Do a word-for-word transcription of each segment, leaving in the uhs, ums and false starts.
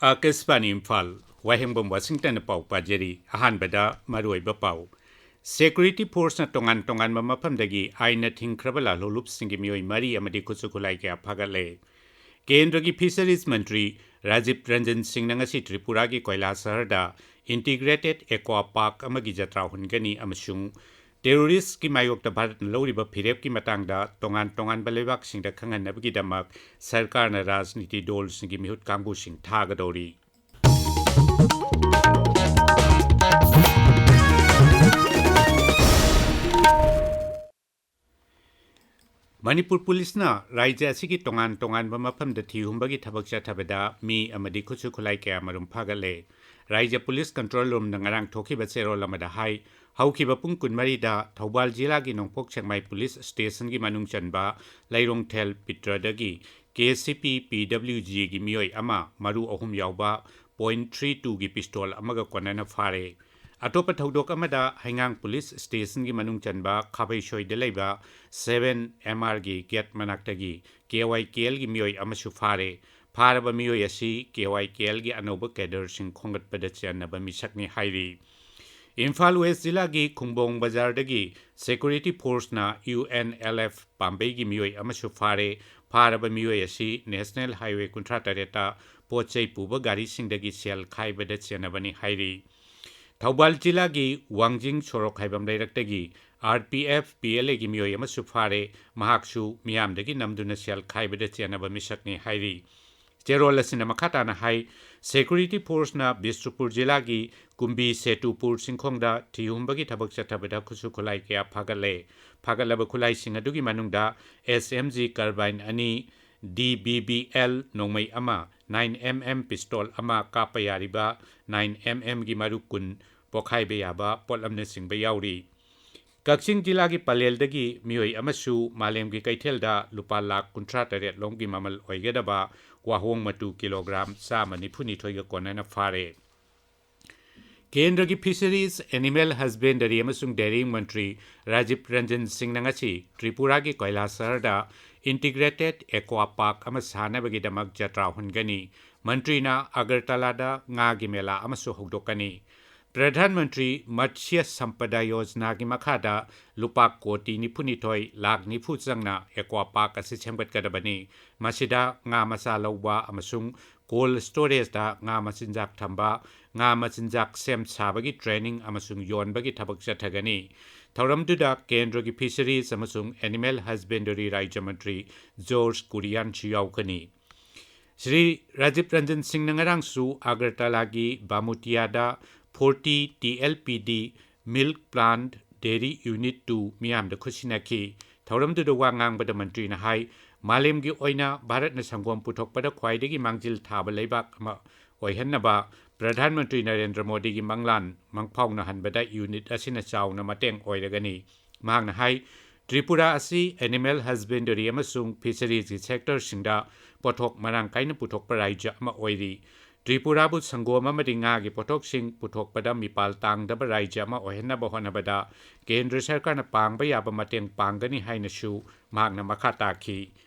ꯑꯥꯀꯥꯁꯕꯥꯅꯤ ꯏꯝꯐꯥꯜ, ꯋꯥꯍꯦꯡꯕꯝ ꯋꯥꯁꯤꯡꯇꯟꯅ ꯄꯥꯎ ꯄꯥꯖꯔꯤ꯫ ꯑꯍꯥꯟꯕꯗ ꯃꯔꯨꯑꯣꯏꯕ ꯄꯥꯎ꯫ ꯁꯦꯀ꯭ꯌꯨꯔꯤꯇꯤ ꯐꯣꯔꯁꯅ ꯇꯣꯉꯥꯟ ꯇꯣꯉꯥꯟꯕ ꯃꯐꯝꯗꯒꯤ ꯑꯥꯏꯟꯅ ꯊꯤꯡꯈ꯭ꯔꯕ ꯂꯥꯜꯍꯧꯂꯨꯞꯁꯤꯡꯒꯤ ꯃꯤꯑꯣꯏ ꯃꯔꯤ ꯑꯃꯗꯤ ꯈꯨꯠꯁꯨ ꯈꯨꯠꯂꯥꯏ ꯀꯌꯥ ꯐꯥꯒꯠꯂꯦ꯫ ꯀꯦꯟꯗ꯭ꯔꯒꯤ ꯐꯤꯁꯔꯤꯖ ꯃꯟꯇ꯭ꯔꯤ ꯔꯥꯖꯤꯕ ꯔꯟꯖꯟ ꯁꯤꯡꯅ ꯉꯁꯤ ꯇ꯭ꯔꯤꯄꯨꯔꯥꯒꯤ ꯀꯣꯏꯂꯥꯁꯍꯔꯗ ꯏꯟꯇꯤꯒ꯭ꯔꯦꯇꯦꯗ ꯑꯦꯀ꯭ꯋꯥ ꯄꯥꯔꯛ ꯑꯃꯒꯤ ꯖꯇ꯭ꯔꯥ ꯍꯨꯟꯒꯅꯤ ꯑꯃꯁꯨꯡ ꯇꯦꯔꯣꯔꯤꯁ꯭ꯠꯀꯤ ꯃꯥꯌꯣꯛꯇ ꯚꯥꯔꯠꯅ ꯂꯧꯔꯤꯕ ꯐꯤꯔꯦꯞꯀꯤ ꯃꯇꯥꯡꯗ ꯇꯣꯉꯥꯟ ꯇꯣꯉꯥꯟꯕ ꯂꯩꯕꯥꯛꯁꯤꯡꯗ ꯈꯪꯍꯟꯅꯕꯒꯤꯗꯃꯛ ꯁꯔꯀꯥꯔꯅ ꯔꯥꯖꯅꯤꯇꯤ ꯗꯣꯜꯁꯤꯡꯒꯤ ꯃꯤꯍꯨꯠ ꯀꯥꯡꯕꯨꯁꯤꯡ ꯊꯥꯒꯗꯧꯔꯤ꯫ ꯃꯅꯤꯄꯨꯔ ꯄꯨꯂꯤꯁꯅ ꯔꯥꯖ꯭ꯌ ꯑꯁꯤꯒꯤ ꯇꯣꯉꯥꯟ ꯇꯣꯉꯥꯟꯕ ꯃꯐꯝꯗ ꯊꯤ ꯍꯨꯝꯕꯒꯤ ꯊꯕꯛ ꯆꯠꯊꯕꯗ ꯃꯤ ꯑꯃꯗꯤ ꯈꯨꯠꯁꯨ ꯈꯨꯠꯂꯥꯏ ꯀꯌꯥꯃꯔꯨꯝ ꯐꯥꯒꯠꯂꯦ꯫ ꯔꯥꯖ꯭ꯌ ꯄꯨꯂꯤꯁ ꯀꯟꯇ꯭ꯔꯣꯜ ꯔꯨꯝꯅ ꯉꯔꯥꯡ ꯊꯣꯛꯈꯤꯕ ꯆꯦꯔꯣꯜ ꯑꯃꯗ ꯍꯥꯏ, ꯍꯧꯈꯤꯕ ꯄꯨꯡ ꯀꯨꯟꯃꯔꯤꯗ ꯊꯧꯕꯥꯜ ꯖꯤꯂꯥꯒꯤ ꯅꯣꯡꯄꯣꯛ ꯁꯦꯛꯃꯥꯏ ꯄꯨꯂꯤꯁ ꯁ꯭ꯇꯦꯁꯟꯒꯤ ꯃꯅꯨꯡ ꯆꯟꯕ ꯂꯩꯔꯣꯡꯊꯦꯜ ꯄꯤꯇ꯭ꯔꯗꯒꯤ ꯀꯦ ꯁꯤ ꯄꯤ ꯄꯤ ꯗꯕ꯭ꯂꯤꯎ ꯖꯤꯒꯤ ꯃꯤꯑꯣꯏ ꯑꯃ ꯃꯔꯨ ꯑꯍꯨꯝ ꯌꯥꯎꯕ ꯄꯣꯏꯟꯠ ꯊ꯭ꯔꯤ ꯇꯨꯒꯤ ꯄꯤꯁꯇꯣꯜ ꯑꯃꯒ ꯀꯣꯟꯅꯅ ꯐꯥꯔꯦ꯫ ꯑꯇꯣꯞꯄ ꯊꯧꯗꯣꯛ ꯑꯃꯗ ꯍꯩꯉꯥꯡ ꯄꯨꯂꯤꯁ ꯁ꯭ꯇꯦꯁꯟꯒꯤ ꯃꯅꯨꯡ ꯆꯟꯕ ꯈꯥꯕꯩꯁꯣꯏꯗ ꯂꯩꯕ ꯁꯚꯦꯟ ꯑꯦꯝ ꯑꯥꯔꯒꯤ ꯒꯦꯠ ꯃꯅꯥꯛꯇꯒꯤ ꯀꯦ ꯋꯥꯏ ꯀꯦ ꯑꯦꯜꯒꯤ ꯃꯤꯑꯣꯏ ꯑꯃꯁꯨ ꯐꯥꯔꯦ꯫ ꯐꯥꯔꯕ ꯃꯤꯑꯣꯏ ꯑꯁꯤ ꯀꯦ ꯋꯥꯏ ꯀꯦ ꯑꯦꯜꯒꯤ ꯑꯅꯧꯕ ꯀꯦꯗꯔꯁꯤꯡ ꯈꯣꯝꯒꯠꯄꯗ ꯆꯦꯟꯅꯕ ꯃꯤꯁꯛꯅꯤ ꯍꯥꯏꯔꯤ꯫ ꯏꯝꯐꯥꯜ ꯋꯦꯁ꯭ꯠ ꯖꯤꯂꯥꯒꯤ ꯈꯨꯝꯕꯣꯡ ꯕꯖꯥꯔꯗꯒꯤ ꯁꯦꯀ꯭ꯌꯨꯔꯤꯇꯤ ꯐꯣꯔꯁꯅ ꯌꯨ ꯑꯦꯟ ꯑꯦꯜ ꯑꯦꯐ ꯄꯥꯝꯕꯩꯒꯤ ꯃꯤꯑꯣꯏ ꯑꯃꯁꯨ ꯐꯥꯔꯦ꯫ ꯐꯥꯔꯕ ꯃꯤꯑꯣꯏ ꯑꯁꯤ ꯅꯦꯁꯅꯦꯜ ꯍꯥꯏꯋꯦ ꯀꯨꯟꯊ꯭ꯔꯥ ꯇꯔꯦꯠꯇ ꯄꯣꯠ ꯆꯩ ꯄꯨꯕ ꯒꯥꯔꯤꯁꯤꯡꯗꯒꯤ ꯁꯦꯜ ꯈꯥꯏꯕꯗ ꯆꯦꯟꯅꯕꯅꯤ ꯍꯥꯏꯔꯤ꯫ ꯊꯧꯕꯥꯜ ꯖꯤꯂꯥꯒꯤ ꯋꯥꯡꯖꯤꯡ ꯁꯣꯔꯣꯛ ꯍꯥꯏꯕꯝ ꯂꯩꯔꯛꯇꯒꯤ R P F P L ꯑꯦꯒꯤ ꯃꯤꯑꯣꯏ ꯑꯃꯁꯨ ꯐꯥꯔꯦ꯫ ꯃꯍꯥꯛꯁꯨ ꯃꯤꯌꯥꯝꯗꯒꯤ ꯅꯝꯗꯨꯅ ꯁꯦꯜ ꯈꯥꯏꯕꯗ ꯆꯦꯟꯅꯕ ꯃꯤꯁꯛꯅꯤ ꯍꯥꯏꯔꯤ꯫ ꯆꯦꯔꯣꯜ ꯑꯁꯤꯅ ꯃꯈꯥ ꯇꯥꯅ ꯍꯥꯏ, ꯁꯦꯀ꯭ꯌꯨꯔꯤꯇꯤ ꯐꯣꯔꯁꯅ ꯕꯤꯁꯅꯨꯄꯨꯔ ꯖꯤꯂꯥꯒꯤ ꯀꯨꯝꯕꯤ ꯁꯦꯇꯨꯄꯨꯔ ꯆꯤꯡꯈꯣꯡꯗ ꯊꯤ ꯍꯨꯝꯕꯒꯤ ꯊꯕꯛ ꯆꯠꯊꯕꯗ ꯈꯨꯠꯁꯨ ꯈꯨꯠꯂꯥꯏ ꯀꯌꯥ ꯐꯥꯒꯠꯂꯦ꯫ ꯐꯥꯒꯠꯂꯕ ꯈꯨꯠꯂꯥꯏꯁꯤꯡ ꯑꯗꯨꯒꯤ ꯃꯅꯨꯡꯗ ꯑꯦꯁ ꯑꯦꯝ ꯖꯤ ꯀꯥꯔꯕꯥꯏꯟ ꯑꯅꯤ, ꯗꯤ ꯕꯤ ꯕꯤ ꯑꯦꯜ ꯅꯣꯡꯃꯩ ꯑꯃ, ꯅꯥꯏꯟ ꯑꯦꯝ ꯑꯦꯝ ꯄꯤꯁꯇꯣꯜ ꯑꯃ, ꯀꯥꯞꯄ ꯌꯥꯔꯤꯕ ꯅꯥꯏꯟ ꯑꯦꯝ ꯑꯦꯝꯒꯤ ꯃꯔꯨ ꯀꯨꯟ ꯄꯣꯈꯥꯏꯕ ꯌꯥꯕ ꯄꯣꯠꯂꯝꯅꯆꯤꯡꯕ ꯌꯥꯎꯔꯤ꯫ ꯀꯛꯆꯤꯡ ꯖꯤꯂꯥꯒꯤ ꯄꯂꯦꯜꯗꯒꯤ ꯃꯤꯑꯣꯏ ꯑꯃꯁꯨ ꯃꯥꯂꯦꯝꯒꯤ ꯀꯩꯊꯦꯜꯗ ꯂꯨꯄꯥ ꯂꯥꯈ ꯀꯨꯟꯊ꯭ꯔꯥ ꯇꯔꯦꯠ ꯂꯣꯝꯒꯤ ꯃꯃꯜ ꯑꯣꯏꯒꯗꯕ ꯋꯥꯍꯣꯡ ꯃꯇꯨ ꯀꯤꯂꯣꯒ꯭ꯔꯥꯝ ꯆꯥꯝꯃ ꯅꯤꯐꯨ ꯅꯤꯊꯣꯏꯒ ꯀꯣꯟꯅꯅ ꯐꯥꯔꯦ꯫ ꯀꯦꯟꯗ꯭ꯔꯒꯤ ꯐꯤꯁꯔꯤꯖ, ꯑꯦꯅꯤꯃꯦꯜ ꯍꯖꯕꯦꯟꯗꯔꯤ ꯑꯃꯁꯨꯡ ꯗꯦꯔꯤꯡ ꯃꯟꯇ꯭ꯔꯤ ꯔꯥꯖꯤꯕ ꯔꯟꯖꯟ ꯁꯤꯡꯅ ꯉꯁꯤ ꯇ꯭ꯔꯤꯄꯨꯔꯥꯒꯤ ꯀꯣꯏꯂꯥꯁꯍꯔꯗ ꯏꯟꯇꯤꯒ꯭ꯔꯦꯇꯦꯗ ꯑꯦꯀ꯭ꯋꯥ ꯄꯥꯔꯛ ꯑꯃ ꯁꯥꯅꯕꯒꯤꯗꯃꯛ ꯖꯇ꯭ꯔꯥ ꯍꯨꯟꯒꯅꯤ꯫ ꯃꯟꯇ꯭ꯔꯤꯅ ꯑꯒꯔꯇꯂꯥꯗ ꯉꯥꯒꯤ ꯃꯦꯂꯥ ꯑꯃꯁꯨ ꯍꯧꯗꯣꯛꯀꯅꯤ꯫ ꯄ꯭ꯔꯙꯥꯟ ꯃꯟꯇ꯭ꯔꯤ ꯃꯠꯁ꯭ꯌ ꯁꯝꯄꯗꯥ ꯌꯣꯖꯅꯥꯒꯤ ꯃꯈꯥꯗ ꯂꯨꯄꯥ ꯀꯣꯇꯤ ꯅꯤꯐꯨꯅꯤꯊꯣꯏ ꯂꯥꯈ ꯅꯤꯐꯨ ꯆꯪꯅ ꯑꯦꯀ꯭ꯋꯥ ꯄꯥꯔꯛ ꯑꯁꯤ ꯁꯦꯝꯒꯠꯀꯗꯕꯅꯤ꯫ ꯃꯁꯤꯗ ꯉꯥ ꯃꯆꯥ ꯂꯧꯕ ꯑꯃꯁꯨꯡ ꯀꯣꯜꯗ ꯁ꯭ꯇꯣꯔꯦꯖꯇ ꯉꯥ ꯃꯆꯤꯟꯖꯥꯛ ꯊꯝꯕ, ꯉꯥ ꯃꯆꯤꯟꯖꯥꯛ ꯁꯦꯝ ꯁꯥꯕꯒꯤ ꯇ꯭ꯔꯦꯅꯤꯡ ꯑꯃꯁꯨꯡ ꯌꯣꯟꯕꯒꯤ ꯊꯕꯛ ꯆꯠꯊꯒꯅꯤ꯫ ꯊꯧꯔꯝꯗꯨꯗ ꯀꯦꯟꯗ꯭ꯔꯒꯤ ꯐꯤꯁꯔꯤꯖ ꯑꯃꯁꯨꯡ ꯑꯦꯅꯤꯃꯦꯜ ꯍꯁꯕꯦꯟꯗꯔꯤ ꯔꯥꯖ꯭ꯌ ꯃꯟꯇ꯭ꯔꯤ ꯖꯣꯔꯖ ꯀꯨꯔꯤꯌꯥꯟꯁꯨ ꯌꯥꯎꯒꯅꯤ꯫ ꯁ꯭ꯔꯤ ꯔꯥꯖꯤꯕ ꯔꯟꯖꯟ ꯁꯤꯡꯅ ꯉꯔꯥꯡꯁꯨ ꯑꯒꯔꯇꯂꯥꯒꯤ ꯕꯥꯃꯨꯇꯤꯌꯥꯗ forty T L P D milk plant dairy unit two ꯃꯤꯌꯥꯝꯗ ꯈꯨꯠꯁꯤꯟꯅꯈꯤ꯫ ꯊꯧꯔꯝꯗꯨꯗ ꯋꯥ ꯉꯥꯡꯕꯗ ꯃꯟꯇ꯭ꯔꯤꯅ ꯍꯥꯏ, ꯃꯥꯂꯦꯝꯒꯤ ꯑꯣꯏꯅ ꯚꯥꯔꯠꯅ ꯁꯪꯒꯣꯝ ꯄꯨꯊꯣꯛꯄꯗ ꯈ꯭ꯋꯥꯏꯗꯒꯤ ꯃꯥꯡꯖꯤꯜ ꯊꯥꯕ ꯂꯩꯕꯥꯛ ꯑꯃ ꯑꯣꯏꯍꯟꯅꯕ ꯄ꯭ꯔꯙꯥꯟ ꯃꯟꯇ꯭ꯔꯤ ꯅꯔꯦꯟꯗ꯭ꯔ ꯃꯣꯗꯤꯒꯤ ꯃꯪꯂꯥꯟ ꯃꯪꯐꯥꯎꯅꯍꯟꯕꯗ ꯌꯨꯅꯤꯠ ꯑꯁꯤꯅ ꯆꯥꯎꯅ ꯃꯇꯦꯡ ꯑꯣꯏꯔꯒꯅꯤ꯫ ꯃꯍꯥꯛꯅ ꯍꯥꯏ, ꯇ꯭ꯔꯤꯄꯨꯔꯥ ꯑꯁꯤ ꯑꯦꯅꯤꯃꯦꯜ ꯍꯁꯕꯦꯟꯗꯔꯤ ꯑꯃꯁꯨꯡ ꯐꯤꯁꯔꯤꯖꯒꯤ ꯁꯦꯛꯇꯔꯁꯤꯡꯗ ꯄꯣꯠꯊꯣꯛ ꯃꯔꯥꯡ ꯀꯥꯏꯅ ꯄꯨꯊꯣꯛꯄ ꯔꯥꯖ꯭ꯌ ꯑꯃ ꯑꯣꯏꯔꯤ꯫ ꯇ꯭ꯔꯤꯄꯨꯔꯥꯕꯨ ꯁꯪꯒꯣꯝ ꯑꯃꯗꯤ ꯉꯥꯒꯤ ꯄꯣꯠꯊꯣꯛꯁꯤꯡ ꯄꯨꯊꯣꯛꯄꯗ ꯃꯤꯄꯥꯜ ꯇꯥꯡꯗꯕ ꯔꯥꯖ꯭ꯌ ꯑꯃ ꯑꯣꯏꯍꯟꯅꯕ ꯍꯣꯠꯅꯕꯗ ꯀꯦꯟꯗ꯭ꯔ ꯁꯔꯀꯥꯔꯅ ꯄꯥꯡꯕ ꯌꯥꯕ ꯃꯇꯦꯡ ꯄꯥꯡꯒꯅꯤ ꯍꯥꯏꯅꯁꯨ ꯃꯍꯥꯛꯅ ꯃꯈꯥ ꯇꯥꯈꯤ꯫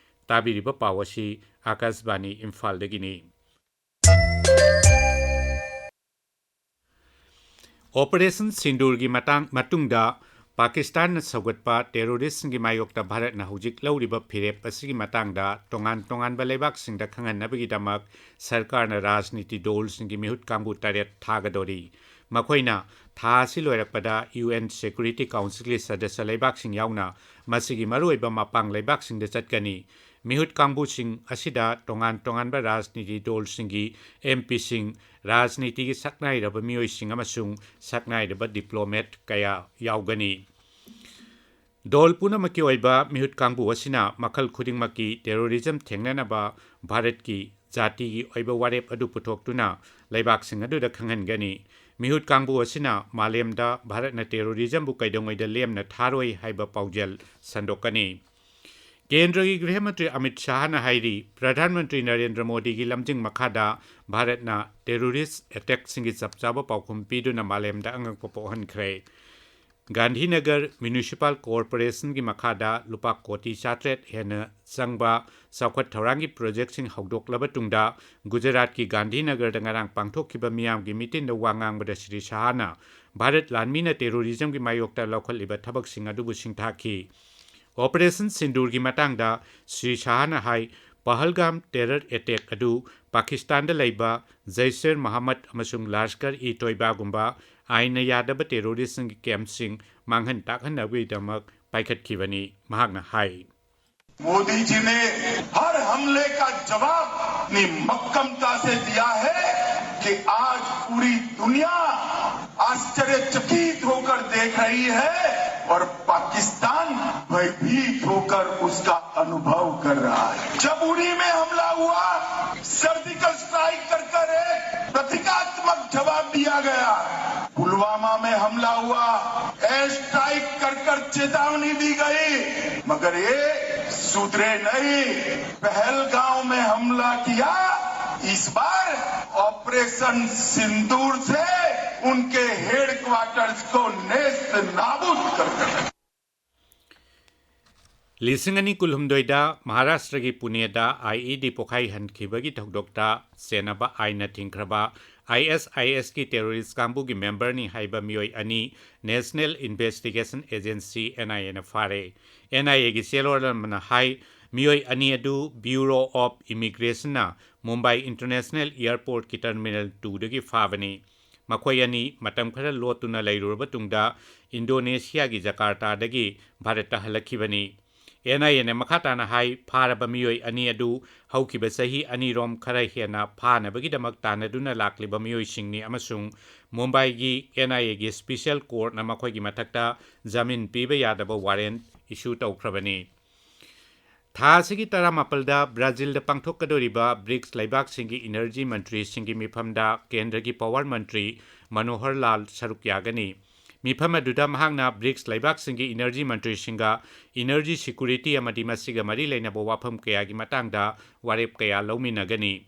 ꯇꯥꯕꯤꯔꯤꯕ ꯄꯥꯎ ꯑꯁꯤ ꯑꯥꯀꯥꯁꯕꯥꯅꯤ ꯏꯝꯐꯥꯜꯗꯒꯤꯅꯤ꯫ ꯑꯣꯄꯔꯦꯁꯟ ꯁꯤꯟꯗꯨꯔꯒꯤ ꯃꯇꯥꯡ, ꯃꯇꯨꯡꯗ ꯄꯥꯀꯤꯁꯇꯥꯟꯅ ꯁꯧꯒꯠꯄ ꯇꯦꯔꯣꯔꯤꯁ꯭ꯠꯁꯤꯡꯒꯤ ꯃꯥꯌꯣꯛꯇ ꯚꯥꯔꯠꯅ ꯍꯧꯖꯤꯛ ꯂꯧꯔꯤꯕ ꯐꯤꯔꯦꯞ ꯑꯁꯤꯒꯤ ꯃꯇꯥꯡꯗ ꯇꯣꯉꯥꯟ ꯇꯣꯉꯥꯟꯕ ꯂꯩꯕꯥꯛꯁꯤꯡꯗ ꯈꯪꯍꯟꯅꯕꯒꯤꯗꯃꯛ ꯁꯔꯀꯥꯔꯅ ꯔꯥꯖꯅꯤꯇꯤ ꯗꯣꯜꯁꯤꯡꯒꯤ ꯃꯤꯍꯨꯠ ꯀꯥꯡꯕꯨ ꯇꯔꯦꯠ ꯊꯥꯒꯗꯧꯔꯤ꯫ ꯃꯈꯣꯏꯅ ꯊꯥ ꯑꯁꯤ ꯂꯣꯏꯔꯛꯄꯗ ꯌꯨ ꯑꯦꯟ ꯁꯦꯀ꯭ꯌꯨꯔꯤꯇꯤ ꯀꯥꯎꯟꯁꯤꯜꯒꯤ ꯁꯗꯁ꯭ꯌ ꯂꯩꯕꯥꯛꯁꯤꯡ ꯌꯥꯎꯅ ꯃꯁꯤꯒꯤ ꯃꯔꯨꯑꯣꯏꯕ ꯃꯄꯥꯡ ꯂꯩꯕꯥꯛꯁꯤꯡꯗ ꯆꯠꯀꯅꯤ꯫ ꯃꯤꯍꯨꯠ ꯀꯥꯡꯕꯨꯁꯤꯡ ꯑꯁꯤꯗ ꯇꯣꯉꯥꯟ ꯇꯣꯉꯥꯟꯕ ꯔꯥꯖꯅꯤꯇꯤ ꯗꯣꯜꯁꯤꯡꯒꯤ ꯑꯦꯝ ꯄꯤꯁꯤꯡ, ꯔꯥꯖꯅꯤꯇꯤꯒꯤ ꯁꯛꯅꯥꯏꯔꯕ ꯃꯤꯑꯣꯏꯁꯤꯡ ꯑꯃꯁꯨꯡ ꯁꯛꯅꯥꯏꯔꯕ ꯗꯤꯄ꯭ꯂꯣꯃꯦꯠ ꯀꯌꯥ ꯌꯥꯎꯒꯅꯤ꯫ ꯗꯣꯜ ꯄꯨꯝꯅꯃꯛꯀꯤ ꯑꯣꯏꯕ ꯃꯤꯍꯨꯠ ꯀꯥꯡꯕꯨ ꯑꯁꯤꯅ ꯃꯈꯜ ꯈꯨꯗꯤꯡꯃꯛꯀꯤ ꯇꯦꯔꯣꯔꯤꯖꯝ ꯊꯦꯡꯅꯅꯕ ꯚꯥꯔꯠꯀꯤ ꯖꯥꯇꯤꯒꯤ ꯑꯣꯏꯕ ꯋꯥꯔꯦꯞ ꯑꯗꯨ ꯄꯨꯊꯣꯛꯇꯨꯅ ꯂꯩꯕꯥꯛꯁꯤꯡ ꯑꯗꯨꯗ ꯈꯪꯍꯟꯒꯅꯤ꯫ ꯃꯤꯍꯨꯠ ꯀꯥꯡꯕꯨ ꯑꯁꯤꯅ ꯃꯥꯂꯦꯝꯗ ꯚꯥꯔꯠꯅ ꯇꯦꯔꯣꯔꯤꯖꯝꯕꯨ ꯀꯩꯗꯧꯉꯩꯗ ꯂꯦꯝꯅ ꯊꯥꯔꯣꯏ ꯍꯥꯏꯕ ꯄꯥꯎꯖꯦꯜ ꯁꯟꯗꯣꯛꯀꯅꯤ꯫ ꯀꯦꯟꯗ꯭ꯔꯒꯤ ꯒ꯭ꯔꯤꯍ ꯃꯟꯇ꯭ꯔꯤ ꯑꯃꯤꯠ ꯁꯥꯍꯅ ꯍꯥꯏꯔꯤ, ꯄ꯭ꯔꯙꯥꯟ ꯃꯟꯇ꯭ꯔꯤ ꯅꯔꯦꯟꯗ꯭ꯔ ꯃꯣꯗꯤꯒꯤ ꯂꯝꯖꯤꯡ ꯃꯈꯥꯗ ꯚꯥꯔꯠꯅ ꯇꯦꯔꯣꯔꯤꯁ꯭ꯠ ꯑꯦꯇꯦꯛꯁꯤꯡꯒꯤ ꯆꯞ ꯆꯥꯕ ꯄꯥꯎꯈꯨꯝ ꯄꯤꯗꯨꯅ ꯃꯥꯂꯦꯝꯗ ꯑꯉꯛꯄ ꯄꯣꯛꯍꯟꯈ꯭ꯔꯦ꯫ ꯒꯥꯟꯙꯤꯅꯒꯔ ꯃ꯭ꯌꯨꯅꯤꯁꯤꯄꯥꯜ ꯀꯣꯔꯄꯣꯔꯦꯁꯟꯒꯤ ꯃꯈꯥꯗ ꯂꯨꯄꯥ ꯀꯣꯇꯤ ꯆꯥꯇ꯭ꯔꯦꯠ ꯍꯦꯟꯅ ꯆꯪꯕ ꯆꯥꯎꯈꯠ ꯊꯧꯔꯥꯡꯒꯤ ꯄ꯭ꯔꯣꯖꯦꯛꯁꯤꯡ ꯍꯧꯗꯣꯛꯂꯕ ꯇꯨꯡꯗ, ꯒꯨꯖꯔꯥꯠꯀꯤ ꯒꯥꯟꯙꯤꯅꯒꯔꯗ ꯉꯔꯥꯡ ꯄꯥꯡꯊꯣꯛꯈꯤꯕ ꯃꯤꯌꯥꯝꯒꯤ ꯃꯤꯇꯤꯟꯗ ꯋꯥ ꯉꯥꯡꯕꯗ ꯁ꯭ꯔꯤ ꯁꯍꯥꯅ ꯚꯥꯔꯠ ꯂꯥꯟꯃꯤꯅ ꯇꯦꯔꯣꯔꯤꯖꯝꯒꯤ ꯃꯥꯌꯣꯛꯇ ꯂꯧꯈꯠꯂꯤꯕ ꯊꯕꯛꯁꯤꯡ ꯑꯗꯨꯕꯨ ꯁꯤꯡꯊꯥꯈꯤ꯫ ꯑꯣꯄꯔꯦꯁꯟ ꯁꯤꯟꯗꯨꯔꯒꯤ ꯃꯇꯥꯡꯗ ꯁ꯭ꯔꯤ ꯁꯍꯥꯅ ꯍꯥꯏ, ꯄꯍꯜꯒꯥꯝ ꯇꯦꯔꯔ ꯑꯦꯇꯦꯛ ꯑꯗꯨ ꯄꯥꯀꯤꯁꯇꯥꯟꯗ ꯂꯩꯕ ꯖꯩꯁꯦꯔ ꯃꯍꯝꯃꯗ ꯑꯃꯁꯨꯡ ꯂꯥꯁꯀꯔ ꯏ ꯇꯣꯏꯕꯥꯒꯨꯝꯕ ꯑꯥꯏꯟꯅ ꯌꯥꯗꯕ ꯇꯦꯔꯣꯔꯤꯁꯁꯤꯡꯒꯤ ꯀꯦꯝꯞꯁꯤꯡ ꯃꯥꯡꯍꯟ ꯇꯥꯛꯍꯟꯅꯕꯒꯤꯗꯃꯛ ꯄꯥꯏꯈꯠꯈꯤꯕꯅꯤ꯫ ꯃꯍꯥꯛꯅ ꯍꯥꯏ, मोदी जी ने हर हमले का जवाब इतनी मक्कमता से दिया है कि आज पूरी दुनिया आश्चर्यचकित होकर देख रही है और पाकिस्तान भयभीत होकर उसका अनुभव कर रहा है। जब उरी में हमला हुआ, सर्जिकल स्ट्राइक कर कर एक प्रतीकात्मक जवाब दिया गया। पुलवामा में हमला हुआ, एयर स्ट्राइक कर कर चेतावनी दी गई, मगर ये सुधरे नहीं। पहलगांव में हमला किया, इस बार ऑपरेशन सिंदूर से उनके हेडक्वार्टर्स को नेस्त नाबूद कर दिया। ꯂꯤꯁꯤꯡ ꯑꯅꯤ ꯀꯨꯟꯍꯨꯝꯗꯣꯏꯗ ꯃꯍꯥꯔꯥꯁꯇ꯭ꯔꯒꯤ ꯄꯨꯅꯦꯗ IED ꯄꯣꯈꯥꯏꯍꯟꯈꯤꯕꯒꯤ ꯊꯧꯗꯣꯛꯇ ꯆꯦꯟꯅꯕ ꯑꯥꯏꯟꯅ ꯊꯤꯡꯈ꯭ꯔꯕ ISISꯀꯤ ꯇꯦꯔꯣꯔꯤꯁ ꯀꯥꯡꯕꯨꯒꯤ ꯃꯦꯝꯕꯔꯅꯤ ꯍꯥꯏꯕ ꯃꯤꯑꯣꯏ ꯑꯅꯤ National Investigation Agency, NIAꯅ ꯐꯥꯔꯦ꯫ NIAꯒꯤ ꯆꯦꯔꯣꯜ ꯑꯃꯅ ꯍꯥꯏ, ꯃꯤꯑꯣꯏ ꯑꯅꯤ ꯑꯗꯨ Bureau of Immigrationꯅ Mumbai International Airportꯀꯤ Terminal twoꯗꯒꯤ ꯐꯥꯕꯅꯤ꯫ ꯃꯈꯣꯏ ꯑꯅꯤ ꯃꯇꯝ ꯈꯔ ꯂꯣꯠꯇꯨꯅ ꯂꯩꯔꯨꯔꯕ ꯇꯨꯡꯗ ꯏꯟꯗꯣꯅꯦꯁꯤꯌꯥꯒꯤ ꯖꯀꯥꯔꯇꯥꯗꯒꯤ ꯚꯥꯔꯠꯇ ꯍꯜꯂꯛꯈꯤꯕꯅꯤ꯫ NIAꯅ ꯃꯈꯥ ꯇꯥꯅ ꯍꯥꯏ, ꯐꯥꯔꯕ ꯃꯤꯑꯣꯏ ꯑꯅꯤ ꯑꯗꯨ ꯍꯧꯈꯤꯕ ꯆꯍꯤ ꯑꯅꯤꯔꯣꯝ ꯈꯔ ꯍꯦꯟꯅ ꯐꯥꯅꯕꯒꯤꯗꯃꯛ ꯇꯥꯟꯅꯗꯨꯅ ꯂꯥꯛꯂꯤꯕ ꯃꯤꯑꯣꯏꯁꯤꯡꯅꯤ ꯑꯃꯁꯨꯡ ꯃꯨꯝꯕꯥꯏꯒꯤ NIAꯒꯤ Special Courtꯅ ꯃꯈꯣꯏꯒꯤ ꯃꯊꯛꯇ ꯖꯥꯃꯤꯟ ꯄꯤꯕ ꯌꯥꯗꯕ ꯋꯥꯔꯦꯟ ꯏꯁꯨ ꯇꯧꯈ꯭ꯔꯕꯅꯤ꯫ ꯊꯥ ꯑꯁꯤꯒꯤ ꯇꯔꯥꯃꯥꯄꯜꯗ ꯕ꯭ꯔꯥꯖꯤꯜꯗ ꯄꯥꯡꯊꯣꯛꯀꯗꯧꯔꯤꯕ ꯕ꯭ꯔꯤꯛꯁ ꯂꯩꯕꯥꯛꯁꯤꯡꯒꯤ ꯏꯅꯔꯖꯤ ꯃꯟꯇ꯭ꯔꯤꯁꯤꯡꯒꯤ ꯃꯤꯐꯝꯗ ꯀꯦꯟꯗ꯭ꯔꯒꯤ ꯄꯥꯋꯔ ꯃꯟꯇ꯭ꯔꯤ ꯃꯅꯣꯍꯔ ꯂꯥꯜ ꯁꯔꯨꯛ ꯌꯥꯒꯅꯤ꯫ ꯃꯤꯐꯝ ꯑꯗꯨꯗ ꯃꯍꯥꯛꯅ ꯕ꯭ꯔꯤꯛꯁ ꯂꯩꯕꯥꯛꯁꯤꯡꯒꯤ ꯏꯅꯔꯖꯤ ꯃꯟꯇ꯭ꯔꯤꯁꯤꯡꯒ ꯏꯅꯔꯖꯤ ꯁꯤꯀ꯭ꯌꯨꯔꯤꯇꯤ ꯑꯃꯗꯤ ꯃꯁꯤꯒ ꯃꯔꯤ ꯂꯩꯅꯕ ꯋꯥꯐꯝ ꯀꯌꯥꯒꯤ ꯃꯇꯥꯡꯗ ꯋꯥꯔꯦꯞ ꯀꯌꯥ ꯂꯧꯃꯤꯟꯅꯒꯅꯤ꯫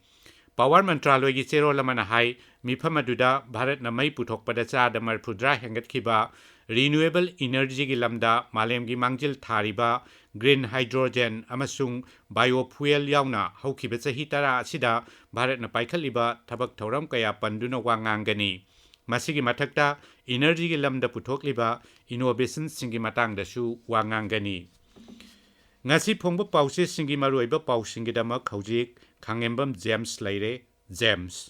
ꯄꯥꯋꯔ ꯃꯟꯇ꯭ꯔꯥꯂꯣꯏꯒꯤ ꯆꯦꯔꯣꯜ ꯑꯃꯅ ꯍꯥꯏ, ꯃꯤꯐꯝ ꯑꯗꯨꯗ ꯚꯥꯔꯠꯅ ꯃꯩ ꯄꯨꯊꯣꯛꯄꯗ ꯆꯥꯗ ꯃꯔꯤꯐꯨꯇꯔꯥ ꯍꯦꯟꯒꯠꯈꯤꯕ, Renewable energyꯒꯤ ꯂꯝꯗ ꯃꯥꯂꯦꯝꯒꯤ ꯃꯥꯡꯖꯤꯜ ꯊꯥꯔꯤꯕ green hydrogen ꯑꯃꯁꯨꯡ biofuel ꯌꯥꯎꯅ ꯍꯧꯈꯤꯕ ꯆꯍꯤ ꯇꯔꯥ ꯑꯁꯤꯗ ꯚꯥꯔꯠꯅ ꯄꯥꯏꯈꯠꯂꯤꯕ ꯊꯕꯛ ꯊꯧꯔꯝ ꯀꯌꯥ ꯄꯟꯗꯨꯅ ꯋꯥ ꯉꯥꯡꯒꯅꯤ꯫ ꯃꯁꯤꯒꯤ ꯃꯊꯛꯇ energyꯒꯤ ꯂꯝꯗ ꯄꯨꯊꯣꯛꯂꯤꯕ innovationꯁꯤꯡꯒꯤ ꯃꯇꯥꯡꯗꯁꯨ ꯋꯥ ꯉꯥꯡꯒꯅꯤ꯫ ꯉꯁꯤ ꯐꯣꯡꯕ ꯄꯥꯎꯆꯦꯁꯤꯡꯒꯤ ꯃꯔꯨꯑꯣꯏꯕ ꯄꯥꯎꯁꯤꯡꯒꯤꯗꯃꯛ ꯍꯧꯖꯤꯛ ꯈꯥꯉꯦꯝꯕꯝ ꯖꯦꯝꯁ ꯂꯩꯔꯦ꯫ ꯖꯦꯝꯁ꯫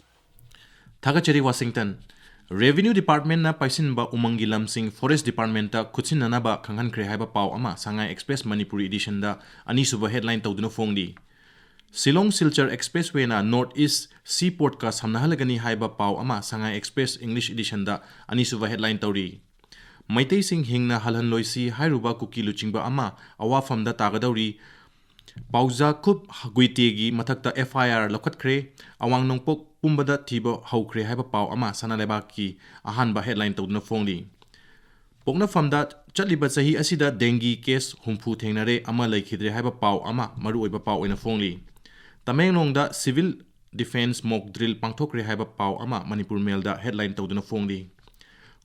ꯊꯥꯒꯠꯆꯔꯤ, ꯋꯥꯁꯤꯡꯇꯟ꯫ Revenue Departmentꯅ ꯄꯥꯏꯁꯤꯟꯕ ꯎꯃꯪꯒꯤ ꯂꯝꯁꯤꯡ Forest Departmentꯇ ꯈꯨꯠꯁꯤꯟꯅꯅꯕ ꯈꯪꯍꯟꯈ꯭ꯔꯦ ꯍꯥꯏꯕ ꯄꯥꯎ ꯑꯃ ꯁꯉꯥꯏ Express ꯃꯅꯤꯄꯨꯔꯤ editionꯗ ꯑꯅꯤꯁꯨꯕ headline ꯇꯧꯗꯨꯅ ꯐꯣꯡꯂꯤ꯫ ꯁꯤꯂꯣꯡ ꯁꯤꯜꯆꯔ Expresswayꯅ North East Seaportꯀ ꯁꯝꯅꯍꯜꯂꯒꯅꯤ ꯍꯥꯏꯕ ꯄꯥꯎ ꯑꯃ ꯁꯉꯥꯏ Express English editionꯗ ꯑꯅꯤꯁꯨꯕ headline ꯇꯧꯔꯤ꯫ ꯃꯩꯇꯩꯁꯤꯡ ꯍꯤꯡꯅ ꯍꯜꯍꯟꯂꯣꯏꯁꯤ ꯍꯥꯏꯔꯨꯕ ꯀꯨꯀꯤ ꯂꯨꯆꯤꯡꯕ ꯑꯃ ꯑꯋꯥꯐꯝꯗ ꯇꯥꯒꯗꯧꯔꯤ꯫ ꯄꯥꯎꯖꯥꯈꯨꯞ ꯒꯨꯏꯇꯦꯒꯤ ꯃꯊꯛꯇ F I R ꯂꯧꯈꯠꯈ꯭ꯔꯦ꯫ ꯑꯋꯥꯡ ꯅꯣꯡꯄꯣꯛ ꯄꯨꯝꯕꯗ ꯊꯤꯕ ꯍꯧꯈ꯭ꯔꯦ ꯍꯥꯏꯕ ꯄꯥꯎ ꯑꯃ ꯁꯅꯥ ꯂꯩꯕꯥꯛꯀꯤ ꯑꯍꯥꯟꯕ headline ꯇꯧꯗꯨꯅ ꯐꯣꯡꯂꯤ꯫ ꯄꯣꯛꯅꯐꯝꯗ ꯆꯠꯂꯤꯕ ꯆꯍꯤ ꯑꯁꯤꯗ dengue case ꯍꯨꯝꯐꯨ ꯊꯦꯡꯅꯔꯦ, ꯑꯃ ꯂꯩꯈꯤꯗ꯭ꯔꯦ ꯍꯥꯏꯕ ꯄꯥꯎ ꯑꯃ ꯃꯔꯨꯑꯣꯏꯕ ꯄꯥꯎ ꯑꯣꯏꯅ ꯐꯣꯡꯂꯤ꯫ ꯇꯃꯦꯡꯂꯣꯡꯗ civil defence mock drill ꯄꯥꯡꯊꯣꯛꯈ꯭ꯔꯦ ꯍꯥꯏꯕ ꯄꯥꯎ ꯑꯃ ꯃꯅꯤꯄꯨꯔ ꯃꯦꯜꯗ headline ꯇꯧꯗꯨꯅ ꯐꯣꯡꯂꯤ꯫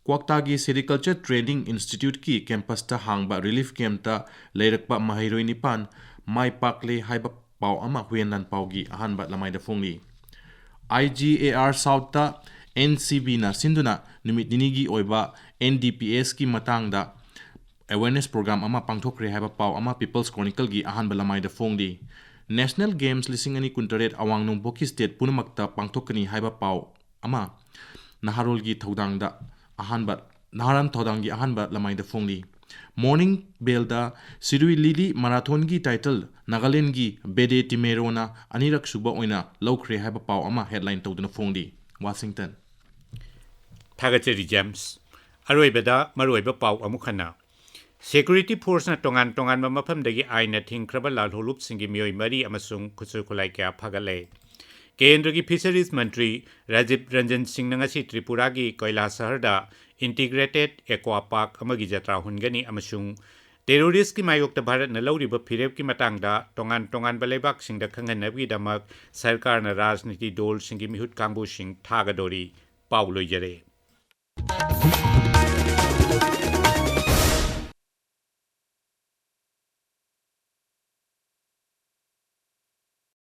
ꯀ꯭ꯋꯥꯛꯇꯥꯒꯤ Sericulture Training Instituteꯀꯤ campusꯇ ꯍꯥꯡꯕ relief campꯇ ꯂꯩꯔꯛꯄ ꯃꯍꯩꯔꯣꯏ ꯅꯤꯄꯥꯟ ꯃꯥꯏ ꯄꯥꯛꯂꯦ ꯍꯥꯏꯕ ꯄꯥꯎ ꯑꯃ ꯍꯨꯏꯌꯦꯟ ꯂꯥꯟꯄꯥꯎꯒꯤ ꯑꯍꯥꯟꯕ ꯂꯃꯥꯏꯗ ꯐꯣꯡꯂꯤ꯫ I G A R Southꯇ N C Bꯅ ꯁꯤꯟꯗꯨꯅ ꯅꯨꯃꯤꯠ ꯅꯤꯅꯤꯒꯤ ꯑꯣꯏꯕ N D P Sꯀꯤ ꯃꯇꯥꯡꯗ awareness program ꯑꯃ ꯄꯥꯡꯊꯣꯛꯈ꯭ꯔꯦ ꯍꯥꯏꯕ ꯄꯥꯎ ꯑꯃ People's Chronicleꯒꯤ ꯑꯍꯥꯟꯕ ꯂꯃꯥꯏꯗ ꯐꯣꯡꯂꯤ꯫ National Games ꯂꯤꯁꯤꯡ ꯑꯅꯤ ꯀꯨꯟꯇꯔꯦꯠ ꯑꯋꯥꯡ ꯅꯣꯡꯄꯣꯛꯀꯤ state ꯄꯨꯝꯅꯃꯛꯇ ꯄꯥꯡꯊꯣꯛꯀꯅꯤ ꯍꯥꯏꯕ ꯄꯥꯎ ꯑꯃ ꯅꯍꯥꯔꯣꯜꯒꯤ ꯊꯧꯗꯥꯡꯗ ꯑꯍꯥꯟꯕ, ꯅꯍꯥꯔꯣꯜ ꯊꯧꯗꯥꯡꯒꯤ ꯑꯍꯥꯟꯕ ꯂꯃꯥꯏꯗ ꯐꯣꯡꯂꯤ꯫ Morning Bellꯗ ꯁꯤꯔꯨꯏ ꯂꯤꯂꯤ marathonꯒꯤ title ꯅꯥꯒꯥꯂꯦꯟꯗꯒꯤ ꯕꯦꯗꯦ ꯇꯤꯃꯦꯔꯣꯅ ꯑꯅꯤꯔꯛ ꯁꯨꯕ ꯑꯣꯏꯅ ꯂꯧꯈ꯭ꯔꯦ ꯍꯥꯏꯕ ꯄꯥꯎ ꯑꯃ headline ꯇꯧꯗꯨꯅ ꯐꯣꯡꯂꯤ꯫ ꯋꯥꯁꯤꯡꯇꯟ꯫ ꯊꯥꯒꯠꯆꯔꯤ, ꯖꯦꯝꯁ꯫ ꯑꯔꯣꯏꯕꯗ ꯃꯔꯨꯑꯣꯏꯕ ꯄꯥꯎ ꯑꯃꯨꯛ ꯍꯟꯅ꯫ Security forceꯅ ꯇꯣꯉꯥꯟ ꯇꯣꯉꯥꯟꯕ ꯃꯐꯝꯗꯒꯤ ꯑꯥꯏꯟꯅ ꯊꯤꯡꯈ꯭ꯔꯕ ꯂꯥꯜꯍꯧꯂꯨꯞꯁꯤꯡꯒꯤ ꯃꯤꯑꯣꯏ ꯃꯔꯤ ꯑꯃꯁꯨꯡ ꯈꯨꯠꯁꯨ ꯈꯨꯠꯂꯥꯏ ꯀꯌꯥ ꯐꯥꯒꯠꯂꯦ꯫ ꯀꯦꯟꯗ꯭ꯔꯒꯤ Fisheries ꯃꯟꯇ꯭ꯔꯤ ꯔꯥꯖꯤꯕ ꯔꯟꯖꯟ ꯁꯤꯡꯅ ꯉꯁꯤ ꯇ꯭ꯔꯤꯄꯨꯔꯥꯒꯤ ꯀꯣꯏꯂꯥꯁꯍꯔꯗ Integrated Aqua Park ꯑꯃꯒꯤ ꯖꯇ꯭ꯔꯥ ꯍꯨꯟꯒꯅꯤ ꯑꯃꯁꯨꯡ terroristꯀꯤ ꯃꯥꯌꯣꯛꯇ ꯚꯥꯔꯠꯅ ꯂꯧꯔꯤꯕ ꯐꯤꯔꯦꯞꯀꯤ ꯃꯇꯥꯡꯗ ꯇꯣꯉꯥꯟ ꯇꯣꯉꯥꯟꯕ ꯂꯩꯕꯥꯛꯁꯤꯡꯗ ꯈꯪꯍꯟꯅꯕꯒꯤꯗꯃꯛ ꯁꯔꯀꯥꯔꯅ ꯔꯥꯖꯅꯤꯇꯤ ꯗꯣꯜꯁꯤꯡꯒꯤ ꯃꯤꯍꯨꯠ ꯀꯥꯡꯕꯨꯁꯤꯡ ꯊꯥꯒꯗꯣꯔꯤ꯫ ꯄꯥꯎ ꯂꯣꯏꯖꯔꯦ꯫